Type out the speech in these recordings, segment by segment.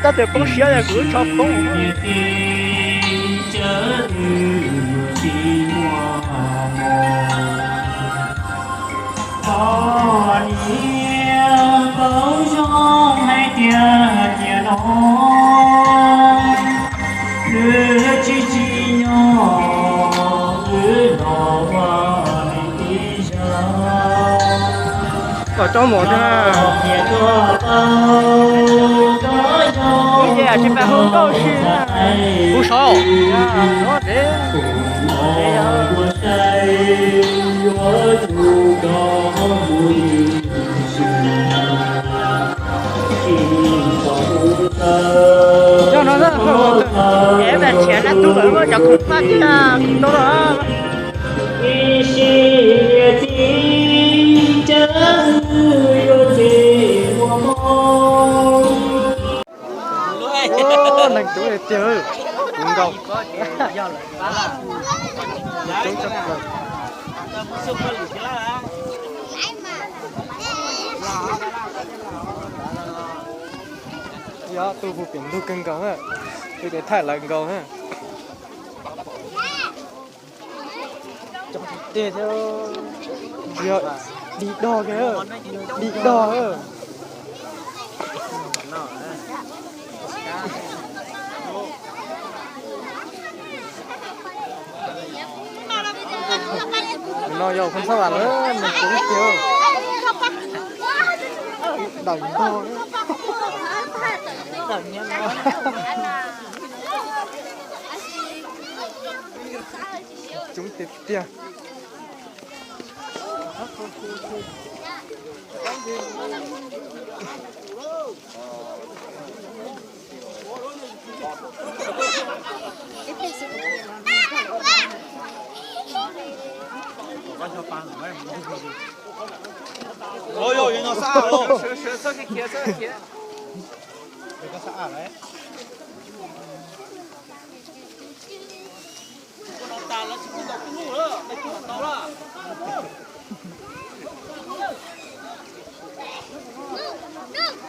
Tab tis poob siab yog kuv lub tsho poob. Qhov niam paub zoo hais tias tiam no nws tsis tsim nyog wb los ua neej tib zaug. Kom tso mus thiab. Ub, ces tsis pab hu nkauj si. Hu saud. Cov no na, es mas tshiav na tub lawm cov khoom faj thiab tau lawm. Neeg coob tiag, puv nkaus. Coob tshaj plaws. Yog tus hu pem ntug kawg nkaus na, tus tes thaij lawv nkaus na. Coob tiag tiag thiab. Yog dig dog kiag, dig dog. No yog phab xab vas lawm, nws coob tiag. Dawm ntog. Coob tiag tiag.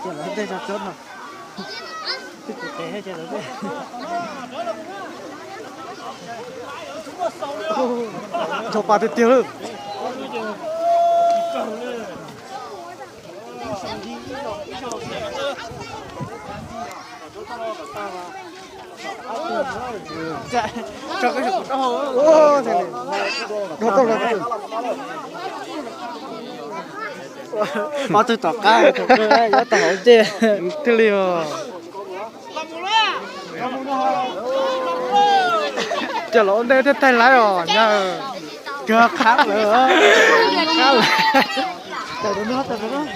Ces lawv tej tso tsob no, twb tus tes thiab ces lawv tej. Ntog pa tiag tiag lawm. Ob tug tom qab, nyob tom hauv ces thiaj li os. Cov laus ntej thiaj taig laib os, nyab. Kawg qhab lawm, qhab lawm.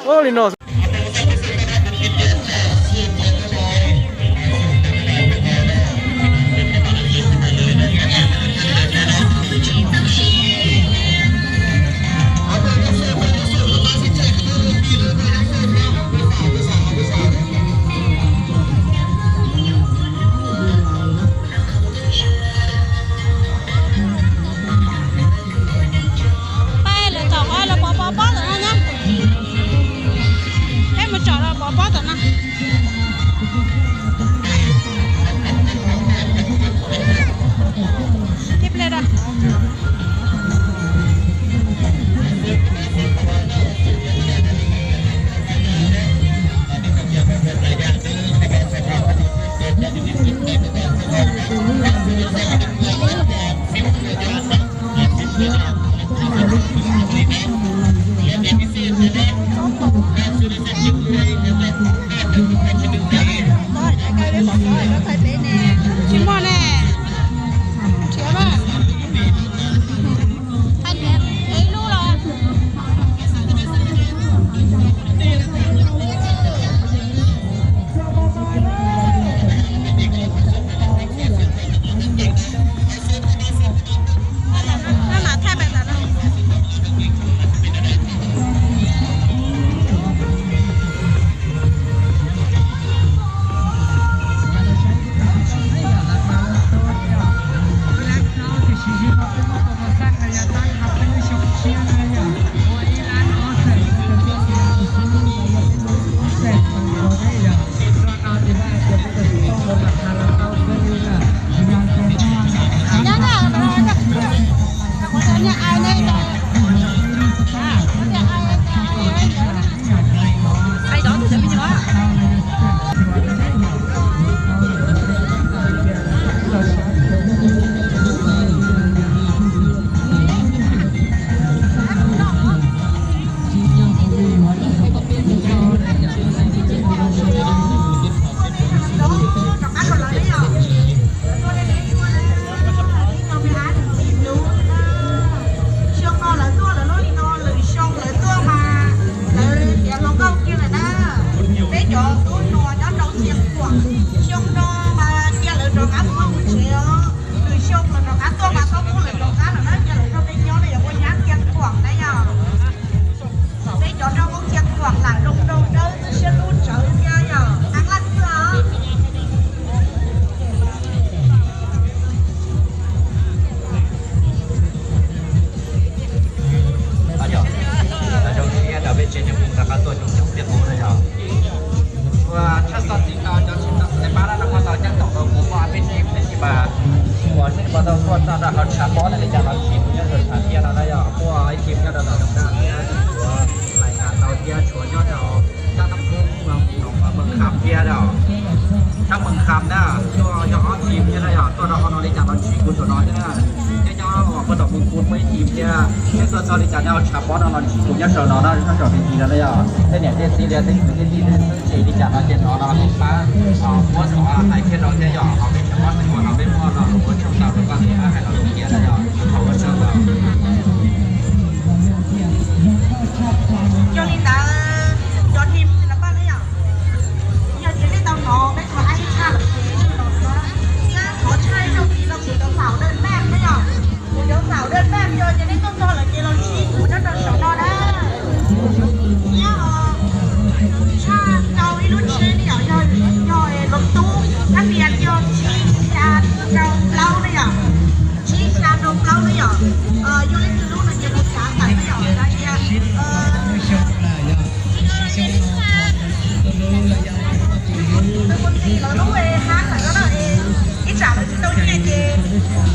Ua li no. Peb lawv tom qab lawv pov pob pob lawm na. Tiag os, sab Moos Kham na, tuaj yog ob team thiab na yom, tuaj rau hauv no li cas los ntsib kuv saum no thiab na. Thiab nyob uas puag tom Moos Kham muaj ib team thiab, nej tuaj txog li cas nej ho tshav pob no los ntsib kuv nyob saum no na, nyob saum pi ti no na yom. Tej niam tej txiv li tej kwv tej tij tej xwb tsev li cas no ces no no nej pab muab xov hais thiab rau thiab yom, ho peb tshav pob xwb uas no peb muab no los ua tsaug ntau rau koj thiab hais los ua tiag na yom, ua tsaug ntau. Yog li ntawd, cov team los pab na yom. Yog tias nej tau hnov peb qhov ai tshaj lawm ces nej los no, thiab qhov tshaj ib zaug tid los kuv cov xaum dawj paj na yom. Kuv cov xaum dawj paj yog tias nej tuaj txog lawm ces los ntsib kuv nyob rau saum no na. Thiab tshaj rau ib lub tsheb ne yom, yog, yog Lotus, thab nias yog tsib xya rau plaub ne yom. Tsib xya rau plaub ne yom. Yog leej twg lub no ces mus xav tawm ne yom, hais tias tus mus ntxi lawv lub hab lawm no na, ib tsam lawv tsis tau nyiaj ces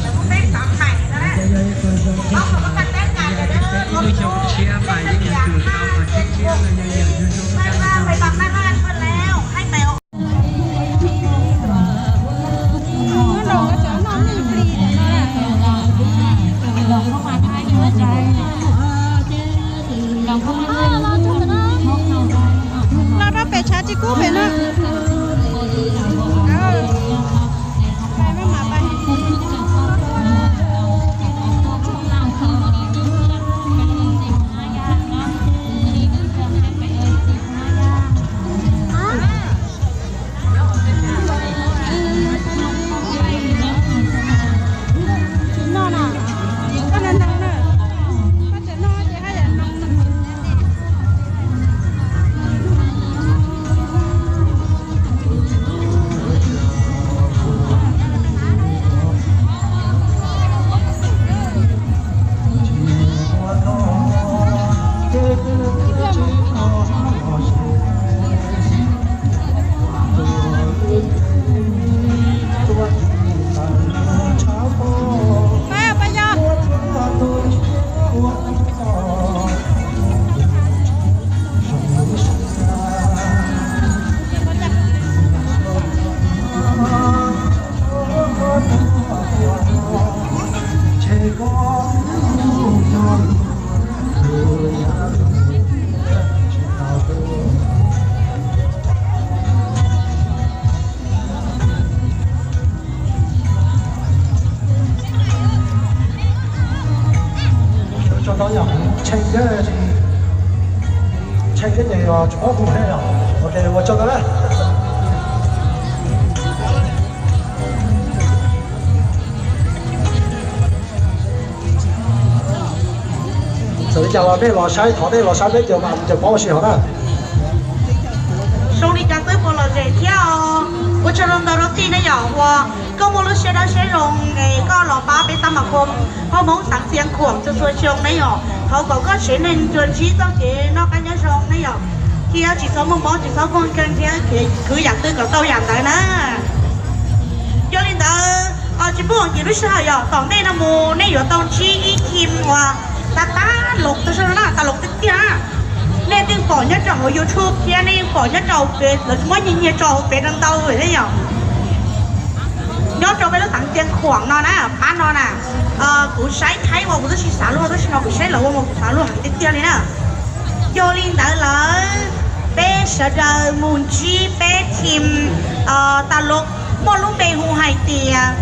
lawv muab peb xav hais no na. Los kom peb tag teb cais tias lawv lub tshiab mas yeej yog kws tau mas tshiab tshiab no yog yam yus zoo Mai Vaj, Mai Vaj, Mai Vaj Thoj Leej, Hais Mèo. Los rau pem tshav tsis kub pem no. Tsis noj na, koj noj noo na, koj tseem noj ces haj yam noo. Tshee thiab ces tsis paub hu thiab yom. Ok, ua tsaug ntau na. Txawm li cas los nej los saib, thov nej los saib peb cov mas cov paub ua si hov na. Zoo li cas twb puas lom zem thiab os. Ua tsaug ntau rau tij ne yom, uas koj muaj lub siab dawb siab zoo es koj los pab peb tab mas kho hauv Hmoob xeev Xiav Khuam txhua txhua xyoo ne yom. Thov kom koj tsev neeg tsuas ntsib txoj kev noj qab nyob zoo ne yom. Thiab tsis txhob muaj mob tsis txhob muaj nkeeg thiab kwv yam twg kom tau yam ntawd na. Yog li ntawd, tsis pub nkim lub sij hawm yom, tom ntej no mus nej yuav tau ntsib ib team uas tas tas los tau zoo na, tas los tiag tiag. Nej yeej pom nyob rau hauv YouTube thiab nej yeej pom nyob rau hauv peb, lawv muab nyiag nyiag tso hauv peb ntau ntau thiab yom. Nyob rau peb lub xeev Xiav Khuam no na, pab no na, kuv saib thaib ua kuv twb tsis xav luag, tab sis no kuv saib lawv ua mas kuv xav luag heev tiag tiag li na. Yog li ntawd lawm, peb sawv daws mus ntsib peb team tas los muaj lub npe hu hais tias,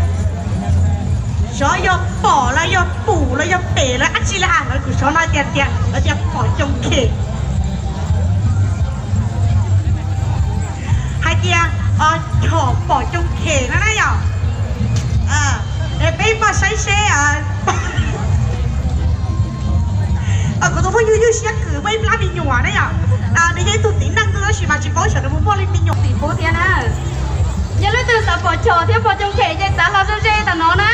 xyov yog pom los yog pum los yog pem los dab tsi li a, lawv kuj xyov no tias tias lawv tias pom coo khem. Hais tias chom pom coo khem no na yom. Peb mam saib seb. Kuv tus phooj ywg ywj siab kws muaj ib plab me nyuam na yom. Nws yog ib tug txiv neej tab sis mas tsis paub xyov nws mus muaj li me nyuam tim pub thiab na. Yog leej twg xav pom chom thiab pom coo khem ces txav los ze ze tam no na.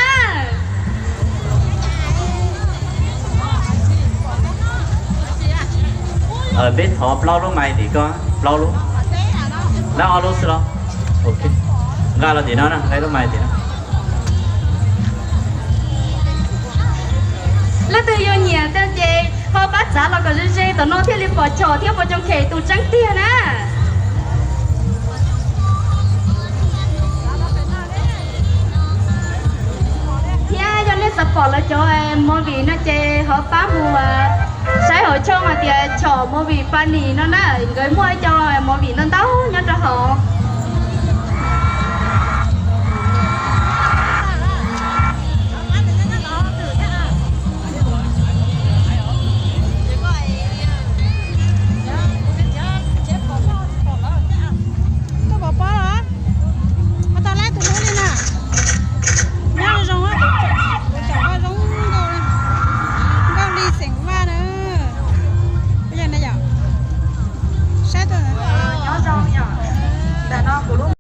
Peb thov plaub lub mais tim ko, plaub lub. Dab ob lub xwb los? Nqa los tim no, nqa lub mais tim no. Leej twg yog nyiam tiag ces ho pab txav los kom ze ze tam no thiaj li pom chom thiab pom coo khem tus tseeb tiag na. Cov movie no ces ho pab mus saib hauv tshooj hais tias Chom Movie Funny no na, nkawd muaj ib co movie ntau ntau nyob rau hauv. Koj pom pob los? Ho tau laib tus hlub li na. Nyob zoo, tus tsov koj zoo nkauj, nkauj li xeem Vaj na. Yog na yom, saib tus nyob zoo yom. Ntawm no kuv lub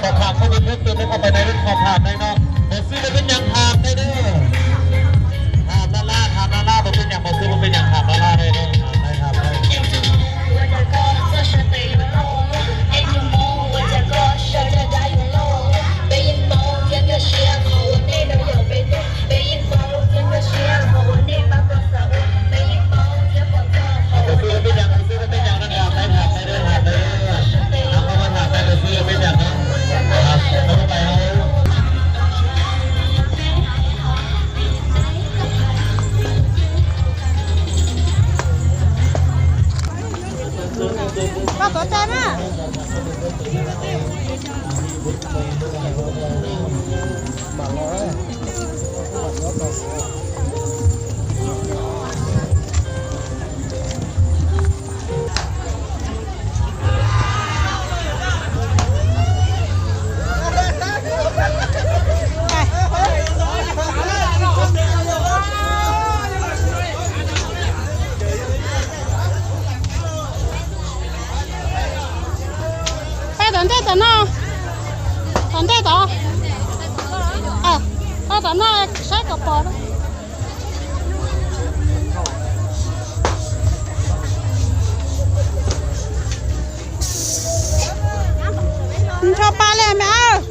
Sơ khảo không bị phép từ Tuav cai na. Peb tom ntej tom no, tom ntej tom, tom no saib kom pom. Nrho pa li me ab.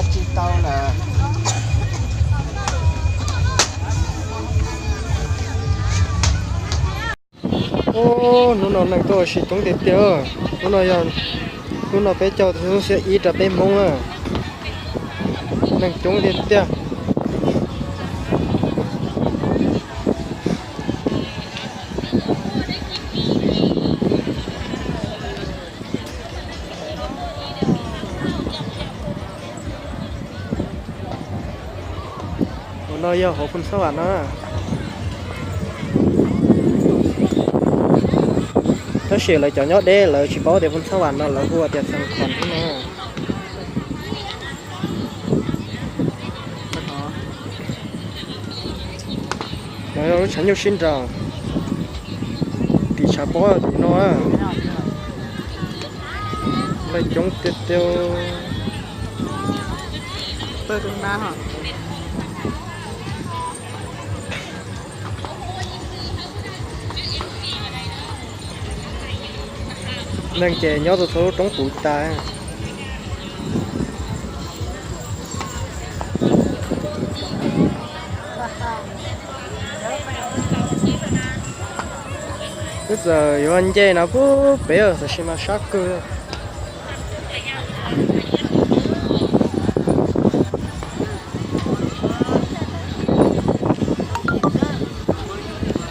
Tsis tau lawm. Ub, hnub no neeg tuaj ua si coob tiag tiag. Hnub no yog, hnub no peb caug tus xiab ib rau peb Hmoob na. Neeg coob tiag tiag. Ua no yog hauv Phoos Xab Vam no. Tab sis lawv cov nyob deb lawv tsis paub tias Phoos Xab Vam no lawv hu tias Xeev Khuam no. Lawv lub tshav nyuj sib nraus tim tshav pob tim no. Neeg coob tiag tiag. Neeg ces nyob rau txhua lub roob puv tas. Twb txawm yuav nce no puag pem tam sis mas sab kawg.